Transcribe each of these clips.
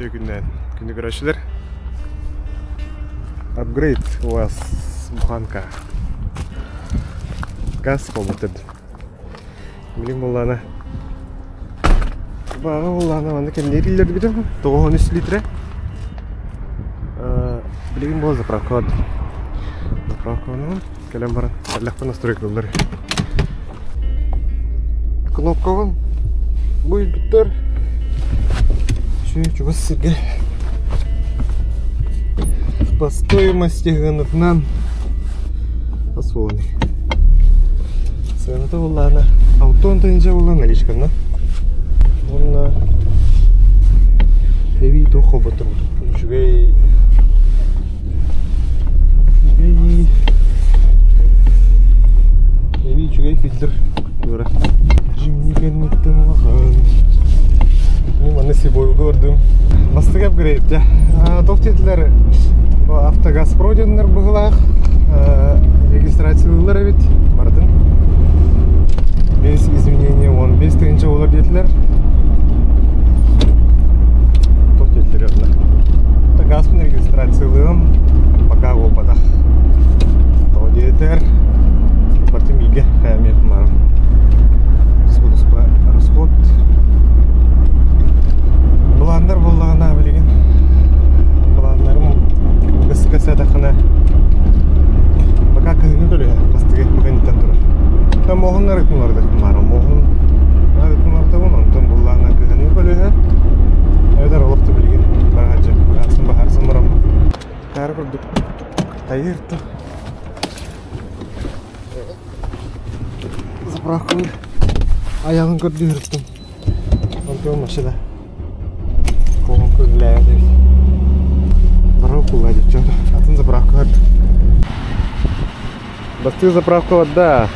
Үтүө күннээн күнү көрөөччүлэр. Апгрейд у вас буханка. Газ холбутун. Билин буллаана. Баҕа буллаана манна кэмнээр иллэрдибитим. 93 литре. Билигин буол заправка Заправканы кэлэн баран эллэхпин настройкалар. Кнопкабын бу илбиттэр чугас сиргэ по стоимости гынытынан освоенный. Сыаната буллаана алтон тыһыынча буолла наличканна. Уонна эбии туох холботтор үчүгэй Үчүгэй эбии үчүгэй фильтр туора. Жимни кэнниттэн улахан. Мин манна Сибойга бардым. Бастакы апгрейд дьэ. Туох диэтилэр бу Автогазпро диэннэр быһыылаах регистрациялыыллар эбит барытын. Без изменения 15 тыһыынча буолар диэтилэр. Туох диэтилэр онно. Газпын регистрациялыам пока буолбатах. Тоҕо диэтэр бартын бииргэ хаамиахым барым. Туспа расход. Былааннар буоллаҕына билигин былааннарым кэсэтэххинэ пока кыһыҥҥы көлүөһэ бастакы быһыыныттан турар. Там моһун арытын барым моһун арытын онтон буллаҕына кыһыҥҥы көлүөһэ Эбэтэр олох да билигин бараһадьы быһаарсан баһаарсан бараммын. Таары курдук тайыыр тыл. Заправканы айаҕын көрдүүрүттэн. Онтон машина Колон көрүлээбэт эбит. Барар кулла девчонка. Атын заправка бар. Бастыы заправка бар да.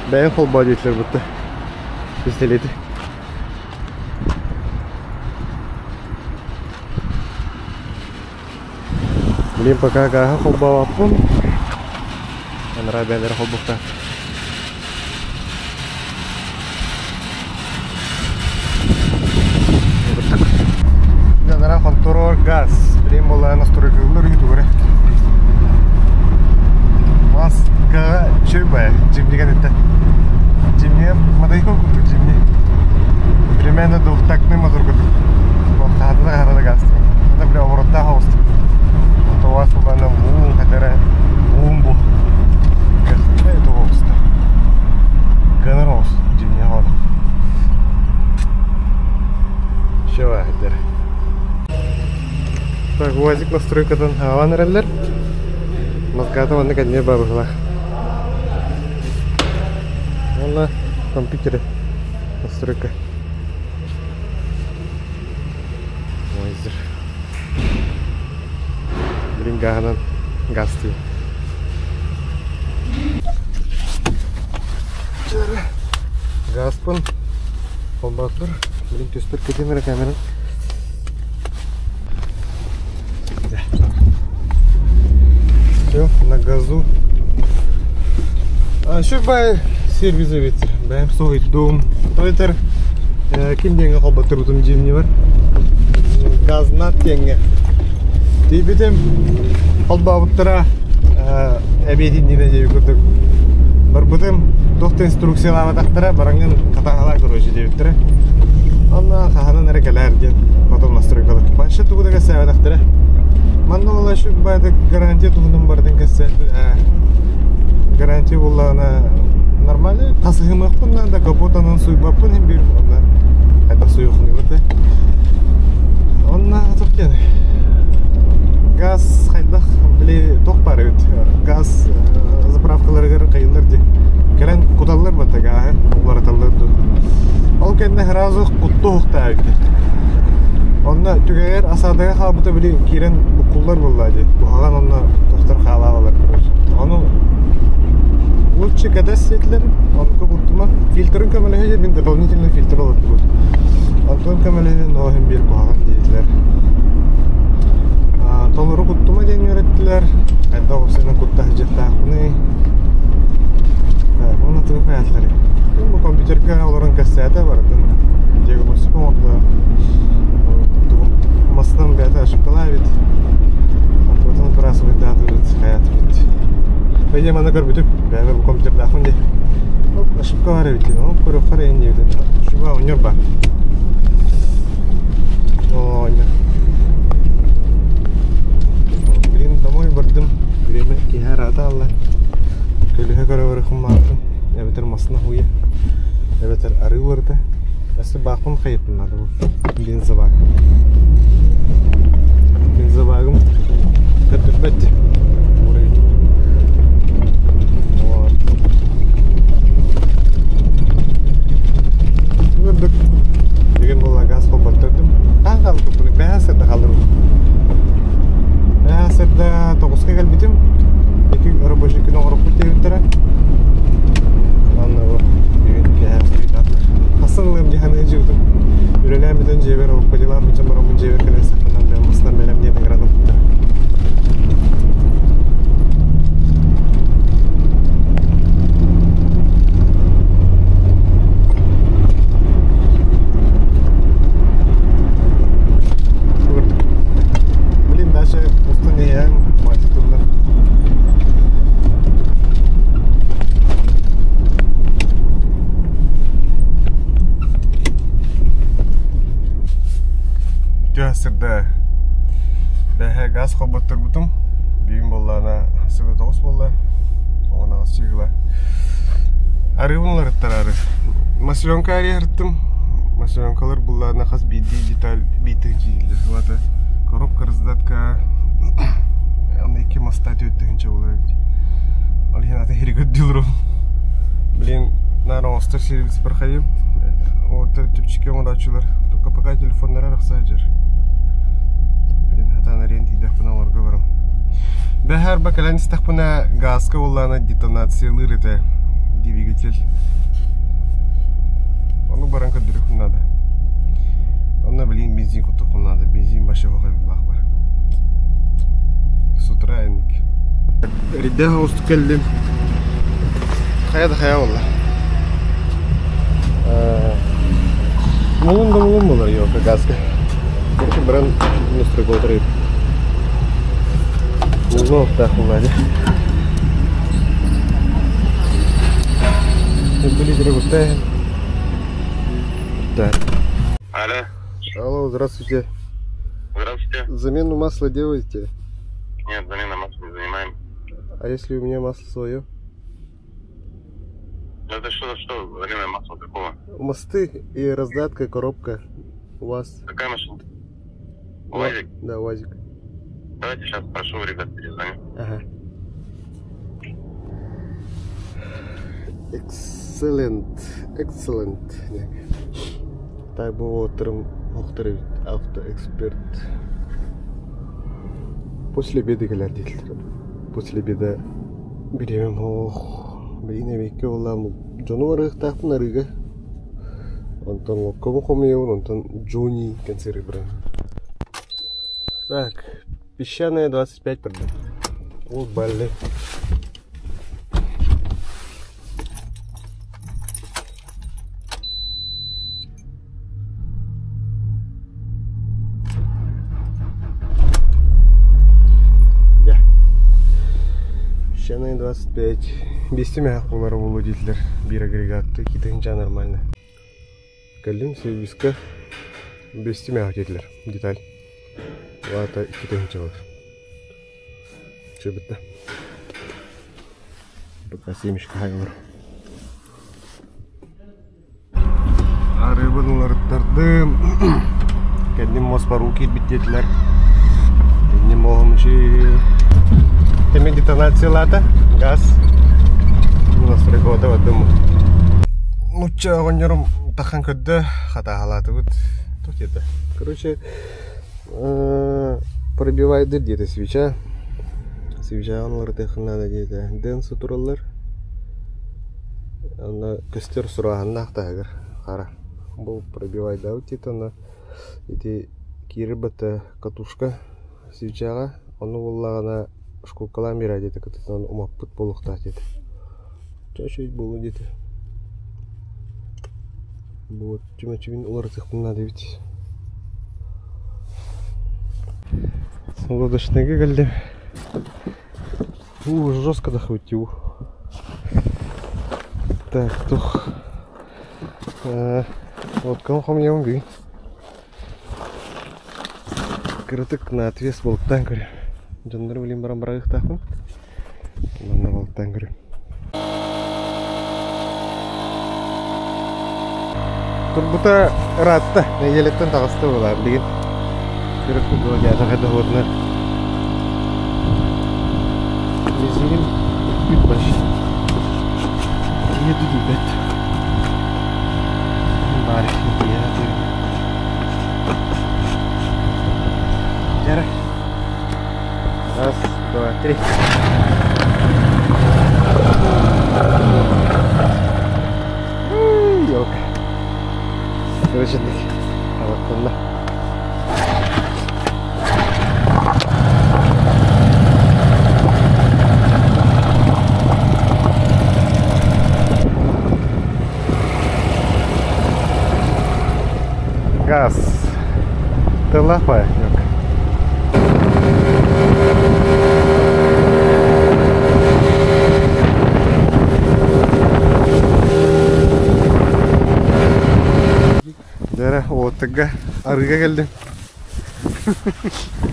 Бэйэн холбоо диэтилэр бутта. Пистолеты. Блин, пока гааһы холбообоппун. Анараа бэйэлэрэ холбуохтаах. Анараа хонтуруор газ. Блин, буоллаҕына настройкалыыр үһү Маска чөй Джимнигэн этэ. Джимни мотоцикл курдук Джимни. Примерно двухтактный мотор курдук. Хаатата хаатата газ. Это бля обороттаах оҕустук. Тоҕо сылбана уун хатара уун бу. Көхтө тоҕо оҕуста. Кынар оҕус Джимни хоро. Все, хатара. Так, УАЗик настройкадан хаалан эрэллэр. Москвата маннык эмиэ бабыһылаах. Уонна компьютеры настройка. Мойзер. Блин, гааһынан газ тиийэн. Газпын холбоотулар. Блин, түспэр кэтим эрэ камерам. Все, на газу. А еще бай сервис эбит. Бэйэм суһуйдум. Тойтер ким диэҥҥэ холботторбутум дьиэмни бар. Газнат диэҥҥэ. Тиийбитим холбообуттара эбиэтин диэнэ диэби курдук. Барбытым туох да инструкциялаабатахтара бараҥҥын хатаһалаа короче диэбиттэрэ. Онно хаһанан эрэ кэлээр диэн потом настройкалар. Вообще тугу да кэпсээбэтэхтэрэ. Манна ол еще баайдык гарантия туһунан бардын кэпсээтэ. Гарантия буллаҕына нормально. Хасыһымыахпын наада, капотанан суйбаппын иһин биир онно хайдах суйуоххунуй да. Онно туох диэн газ хайдах били туох баар эбит газ заправкаларыгар хайыллар дии. Кэлэн куталлар батта гааһы уларыталлар дуу. Ол кэннэ сразу кутту уһуктаабыккын. Онно түгэгэр осадага хаалбыта били киирэн буккуллар буолла дии. Куһаҕан онно тохтор хаалаалалар короче. Ону лучше кэтэс диэтилэр. Оннука куттума. Фильтрын көмөлөһө мин дополнительный фильтр олордубут. Онтон көмөлөһө но иһин биир куһаҕан диэтилэр. Толору куттума диэн үөрэттилэр. Хайдах уопсайынан кутта сылдьыахтаахпыный. Уонна тугу хайаатылар. Бу компьютерга олорон кэпсээтэ барытын. Диагностика оҥордо. Массыынам бэйэтэ ошибкалаа эбит. Онтубутун сбрасывайдаатыбыт, хайаатыбыт. Бэйэ маны көрбүтүм. Бэйэбэр бу компьютердаахпын дии. Ошибка бар эбит диэн. Ол көрүөххэ эрэ диэбитим. Ошибка оонньуур баар. Оонньуур. Блин, домой бардым. Время киэһэ ыраата хаалла. Көлөһө көрө барыахпын баҕардым. Эбэтэр массыына хуйа. Эбэтэр арыы уларыта. Өссө баахпын хайыппын наада бу. Бензобак. Бензобагым көрдөрбөт. Уровень. Вот. Көрдүк. Бүгүн буолла газ холботтордум. Таан хаалбыппын. Бэһэ сырда хаалдым. Бэһэ сырда тоҕуска кэлбитим. Икки рабочий күн оҥороппут диэбиттэрэ. Онно бу бүгүн киэһэ устуйдаатылар. Хассан ылыам дии саныы дьиэбитим. Үлэлээн бүтэн дьиэбэр по делам бүтэн бараммын дьиэбэр кэлэн саханан бэйэм массыынам бэлэм диэн ыҥыран ылбыттара. Блин, даже устун иһэн мальчик турда. Сырда бэһэ газ холботторбутум. Бүгүн буоллаана сылы тоҕус буолла. Оҕон аҕыс чыгыла. Арыыбын уларыттараары. Масленка арыйарыттым. Масленкалар буллаана хас биирдии деталь биир тыһыынча дииллэр. Коробка раздатка аны икки моста түөрт тыһыынча буолар эбит. Ол иһин аты иһири көрдүүлэр Блин, наар оҥостор сервис бархайым. Оттор түпчүкэ оҥорооччулар только пока телефоннара арахса сылдьар. Блин, хатаан арыйан тиийдэхпинэ оҥорго барам. Бэһэр ба кэлэн истэхпинэ газка буоллаана детонациялыыр этэ двигатель. Ону баран көрдөрүөхпүн наада. Онно блин бензин куттуохпун наада. Бензин вообще бах бар. С утра инник. Ридде устук кэллим. Хайа да хайа буолла. Мулун да мулун буолар ёлка газка. Короче, баран настройка отырып. Мулун оттаах буолла дии. Были густая. Да. Алло. Алло, здравствуйте. Здравствуйте. Замену масла делаете? Нет, замену масла не занимаем. А если у меня масло свое? Ну это что, что, замена масла какого? Мосты и раздатка, коробка у вас. Какая машина? УАЗик? Да, УАЗик. Давайте сейчас спрошу у ребят, перезвоню. Ага. Excellent, excellent. Так бу утром автоэксперт. После обеда кэлэр дииллэр. После обеда бириэмэм ох, билигин эбиэккэ буоллаҕым дьону барыахтаахпын арыыга. Онтон локкобун хомуйабын, онтон Джонни консервы барабын. Так, песчаная 25 продам. Вот балли. Да. Песчаная 25. Биэстии мөһөөх буолара буолуо диэтилэр. Биир агрегатты киитин нормально. Кэллим сервиска биэстии мөһөөх диэтилэр. Деталь. Вата 2 тыһыынча буолар. Чөбүттэ. Пока семечка хайылар. Арыыбын уларыттардым. Кэнним муоспар уу киирбит диэтилэр. Кэнним муоһум Эми детонациялаата. Газ. Настройкалата бардым. Нучча оҕонньорум тахан көрдө, хатааһалаатыбыт. Тут это. Короче, пробивает где-то свеча. Свеча уларытыахха наада диэтэ. Дэн тураллар. Онно көстөр сурааһыннаах таһыгар хара. Бу пробивайдаабыт диэтэ онно ити киирбэт катушка свечаҕа ону буоллаҕына шкуркалаан биэрэр диэтэ кытытынан умаппыт буолуохтаах диэтэ. Чэ үчүгэй буолуо диэтэ. Бу чүмэчибин уларытыахпын наада эбит. Лодочныйга кэллим. У, жестко захватил. Так, тух. Лодканы хомуйабын бүгүн. Кыратык на отвес балыктаан көрүм. Дьоннору билин баран барагыахтаахпын. Манна балыктаан көрүм. Турбута ыраатта, нэдиэлэттэн таҕыста буолаа билигин. Көрөккүт дуо дьаата хайдах уотунар. Бензиним бүппүт почти. Еду дийбэт. Баар Дьара. Раз, два, три. Елка. Короче, алаттанна. Газ. Тыллаах баай. Дэрэ, уоттарга арыыга кэллим.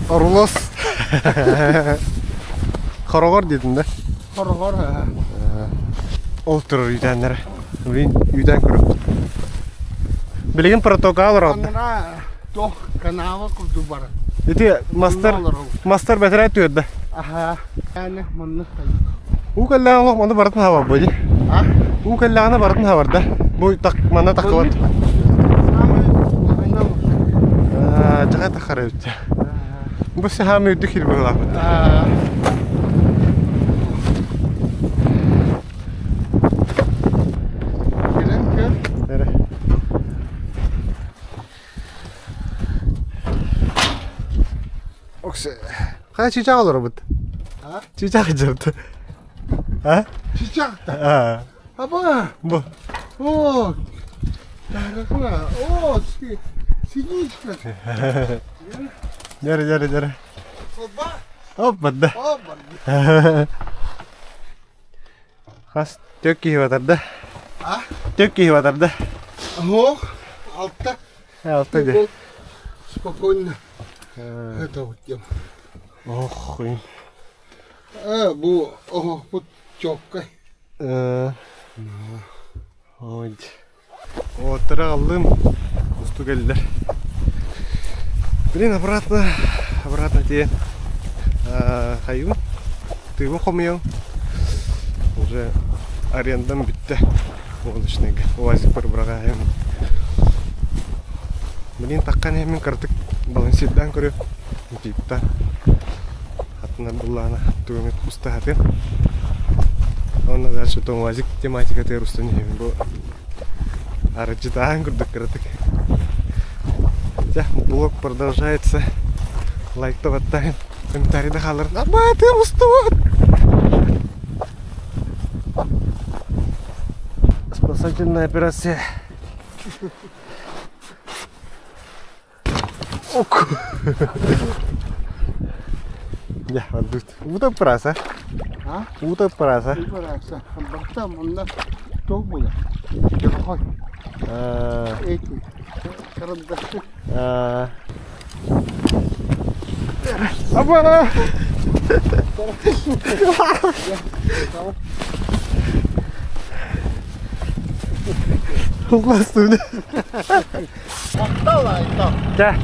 Орлос. Хороҕор диэтим да? Хороҕор. Ол турар үүтээннэрэ. Блин, үүтээн көрөбүт. Билигин протокол олороллор. Анараа туох канава курдук барар. Ити мастар мастар бэтэрээ түөрдэ. Аха. Аны маннык Уу кэллэҕин олох маны барытын хабарбыт дии. А? Уу кэллэҕинэ барытын хабарда. Бу так манна таххыбат. Самый Дьаҕа таххар эбит. Бу саамай үрдүк сир быһыылаахпыт. Кэлэн көр. Эрэ. Оксе. Хайа чыычаах олоробут? А? Чыычаах дьарты. А? Чыычаах А. Аба! Бу. О! Какая? О, синичка. Дьэрэ, дьэрэ, дьэрэ. Опа! Оп, да. Опа! Хас түөрт киһи батарда. А? Түөрт киһи батарда. Ох, алта. Алта дии. Спокойно. Это вот тема. Ох, хуй. Э, бу, ох, бу чоккай. Ой. Оттара аллым. Усту кэллэр. Блин, обратно, обратно тиийэн хайыбын, тыыбын хомуйабын. Уже арендам бүттэ. Лодочныйга. УАЗикпар быраҕаайым. Блин, таххан иһэммин кыратык балансирдаан көрүөм. Тииптэн. Атына буллаана тугу эмит устаһатыам. Уонна дальше потом УАЗик тематикатыгар устан иһэбин. Бу арыдьытааһын курдук кыратык. Дьэ, блог продолжается. Лайкта баттаһын, комментарийда хаалларын. Абаа, тыам устубут! Спасательная операция. Ок. Дьэ, ордут. Уута пыраса. А? Уута пыраса. Пыраса. Барта манна туох буолар? Дьоҕой. Эти. Карандаши. Аба! Уластыны. Махтал Айтал. Чэ.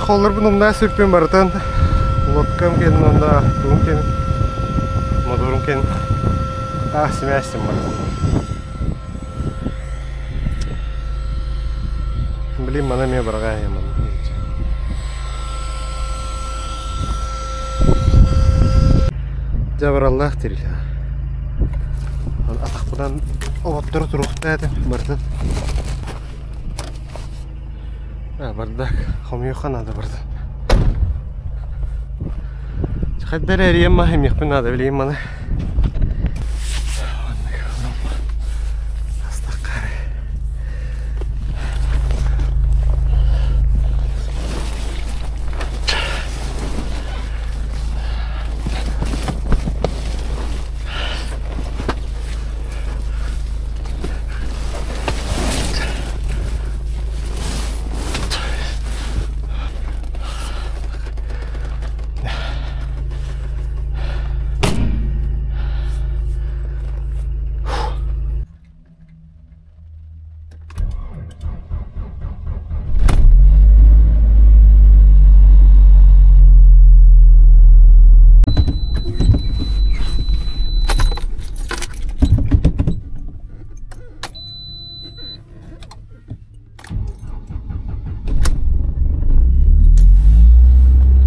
Чехолларбын умнаа сүрпүн барытын. Лодкам кэлин онно тугум кэлин моторум кэлин таах симээстим барытын. Блин, мана эмиэ барҕаа манна. Дьабараллаах тирил. Атахпынан оботтору туруохтаа этим барытын. А, бардак. Хомуйуохха наада барда. Хайда эрэ эрийэн маһ эмиэхпин наада билигин маны.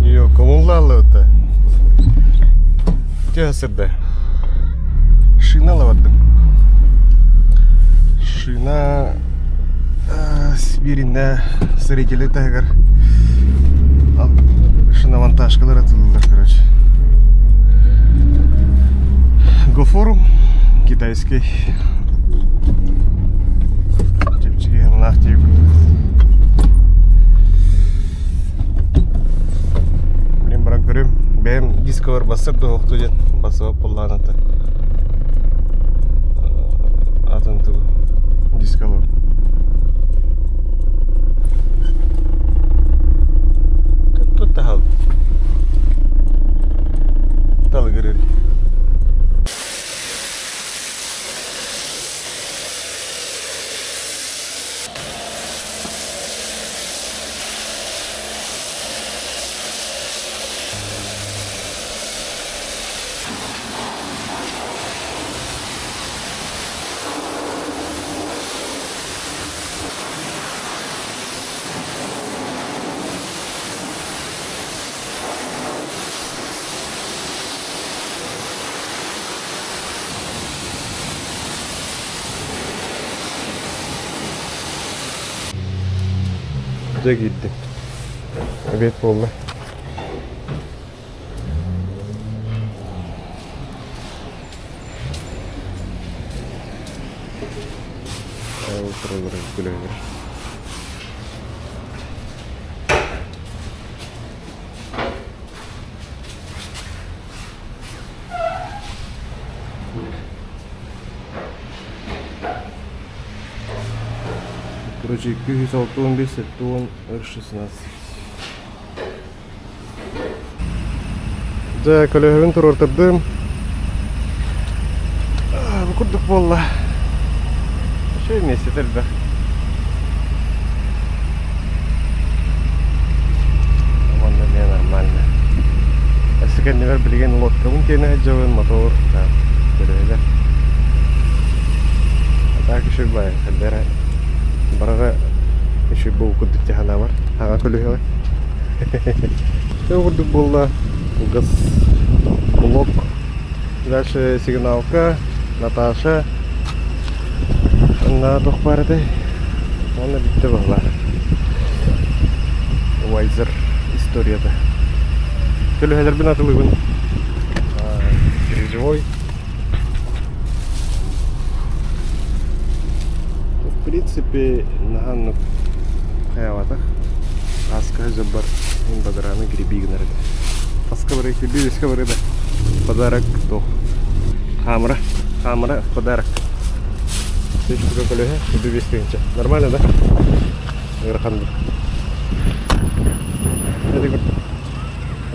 Йо, комуллааллыбыта. Төһө сырда? Шина лабардым. Шина биириннэ строители таһыгар шиномонтажкалар атыллар, короче. Гофорум китайский чэпчэки лаах дии курдук. Блин, баран көрүм. Бэйэм дисковер бассар да диэн басыбап буоллаан ата. Атын тугу дискалар. Тут тахал. Талыгырыр. Дьэ киирдим. Обед буолла. Короче, 265 тонн R16. Дьэ, көлөһөбүн туруортардым. Бу курдук буолла. Үчүгэй миэстэтэ элбэх. Манна эмиэ нормально. Өссө кэннибэр билигин лодкабын тиэнэ сылдьабын, мотор, көлөһөлөр. А так үчүгэй баайы, ханна эрэ барара үчүгэй буолу курдук дии санаабар. Аҕа көлөһөҕө. Ол курдук буолла газ блок. Дальше сигналка, Наташа. Онно туох баар этэй? Уонна бүттэ быһыылаах. Вайзер историята. Көлөһөлөрбүн атылыыбын. Грязевой. В принципе, наһаа хайаабатах. Ааска дьаббар бадараны гриби гынар этэ. Таска барыы кирби үөскэ барыы да подарок туох хаамыра хаамыра подарок Үс көлөһө кирби биэс тыһыынча. Нормально да? Ыарахан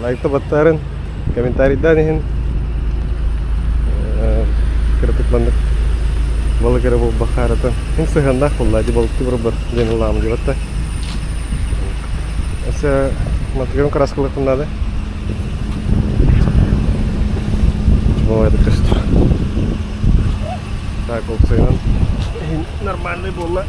Лайкта баттаарын, комментарийдаан иһин кыратык маннык балык эрэ буолбаххаарата мин сыһыаннаах буолла ди балыкты барбар диэн ылаам диэбэтта. Өссө Мантыгын краскалыахпын наада. Бывает көстөр. Так, опциян нормальный буолла.